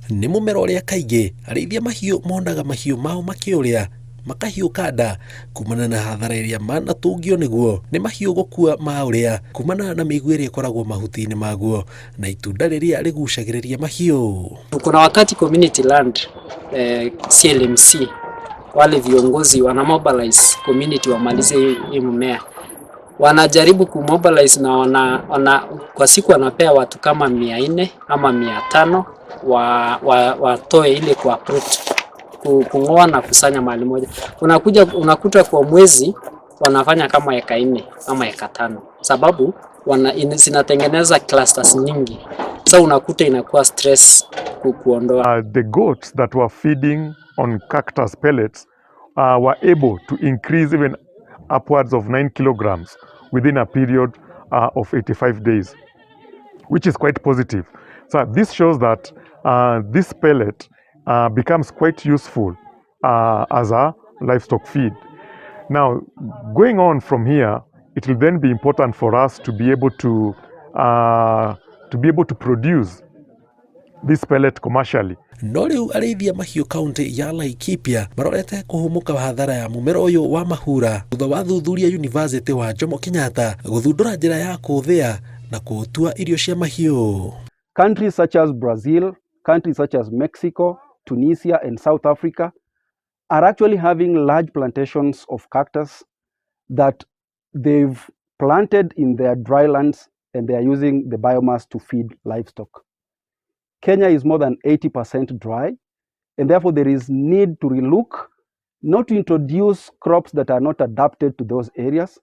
Nĩ mũmera ũrĩa kaingĩ arĩithia mahiũ monaga mahiũ mao makĩũrĩa makahiũka nda kumana na hathara ĩrĩa manatũngio nĩguo nĩ mahiũ gũkua maũrĩa kumana na mĩigua ĩrĩa ĩkoragwo mahuti-inĩ maguo na itunda rĩrĩa rĩgucagĩrĩria mahiũ. Kuna wakati community land CLMC wale viongozi wana mobilize community wamalize hii mmea, wanajaribu kumobilize na kwa siku wanapea watu kama 400 ama 500 watoe ile kwa uproot, kung'oa na kusanya mahali moja. Unakuja unakuta kwa mwezi wanafanya kama eka 4 ama eka 5, sababu zinatengeneza clusters nyingi. Sasa unakuta inakuwa stress kuondoa. The goats that were feeding on cactus pellets were able to increase even upwards of 9 kilograms within a period of 85 days, which is quite positive. So this shows that this pellet becomes quite useful as a livestock feed. Now, going on from here, it will then be important for us to be able to produce this pellet commercially. No rĩu arĩithia mahiũ kaunti ya Laikipia marorete kũhũmũka hathara ya mũmera ũyũ wa mahura thutha wa thuthuria University wa Jomo Kenyatta gũthundũra njĩra ya kũũthĩa na kũũtua irio cia mahiũ. Countries such as Brazil, countries such as Mexico, Tunisia, and South Africa are actually having large plantations of cactus that they've planted in their drylands, and they are using the biomass to feed livestock. Kenya is more than 80% dry, and therefore there is need to relook, not to introduce crops that are not adapted to those areas,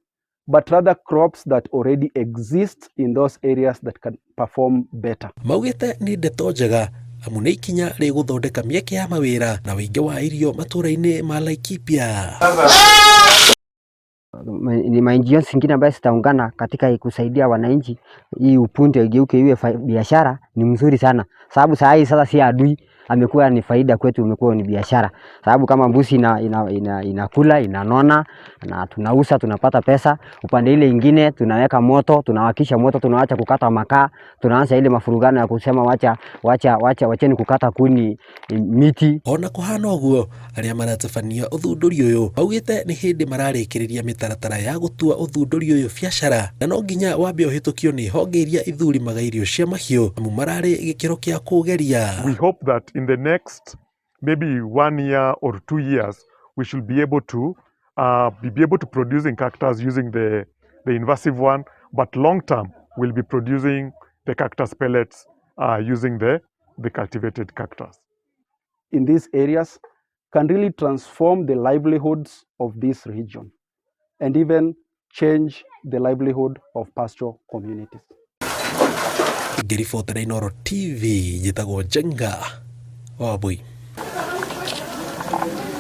but rather crops that already exist in those areas that can perform better. Maugĩte nĩ ndeto njega amu nĩ ikinya rĩgũthondeka mĩeke ya mawĩra na ũingĩ wa irio matũũra-inĩ ma Laikipia. Ni ma NGOs zingine ambayo zitaungana katika kusaidia wananchi hii upunje igeuke iwe biashara ni mzuri sana, sababu saa hii sasa si adui, amekuwa ni faida kwetu, imekuwa ni biashara, sababu kama mbuzi inakula inanona na tunauza tunapata pesa. Upande ile ingine tunaweka moto, tunawakisha moto, tunaacha kukata makaa, tunaanza ile mafurugano ya kusema wacha wacha wacha wacheni kukata kuni miti. Ona kũhana ũguo, arĩa maratabania ũthundũri ũyũ maugĩte nĩ hĩndĩ mararĩkĩrĩria mĩtaratara ya gũtua ũthundũri ũyũ biacara na no nginya wambe ũhĩtũkio nĩ honge iria ithurimaga irio cia mahiũ amu mararĩ gĩkĩro kĩa kũgeria. We hope that in the next maybe 1 year or 2 years, we should be able to be able to producing cactus using the invasive one, but long term, we'll be producing the cactus pellets using the cultivated cactus. In these areas can really transform the livelihoods of this region and even change the livelihood of pastoral communities. Ngĩribotera Inooro TV, njĩtagwo Njenga wa Wambui.